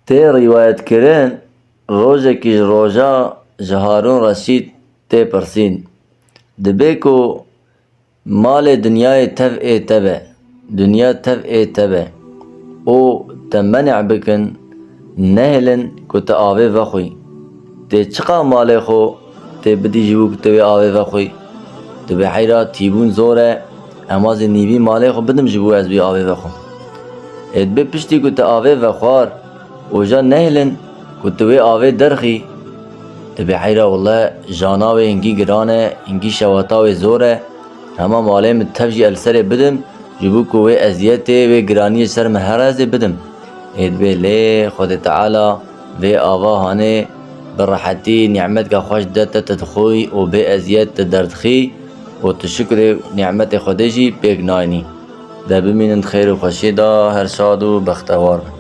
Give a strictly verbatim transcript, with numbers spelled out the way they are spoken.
Tê rîwayetkirin, rojekî ji roja ji Harûn Reşîd tê pirsîn. Dibê ku malê dinyayê tev ê te be, dinya tev ê te be û te menê bikin, nehêlin ku tu avê vexwî. Tê çiqa malê xwe tê bidî ji bo ku tu wê avê vexwî? Tu bê heyra tîbûn zor e, ema zî nîvî malê xwe bidim ji bo ez wî avê vexwim. Ê dibê piştî ku tu avê vexwar û ja nehêlin ku tu wê avê derxî, tu bê heyra wele jana wê hingî giran e, hingî şewata wê zor e. Hema malê min tev jî el serê bidim, ji bo ku wê eziyetê, wê giraniyê ser min here ez ê bidim. Ê dibê lê Xwedê Teala vê ava hanê bi rehetî nîmetka xweş de te, te dixwî û bê eziyet te derdixî û tu şukrê nîmetê Xwedê jî pêk nayînî. De bimînin di xêr û xweşiyê de, her şad û bextewar bin.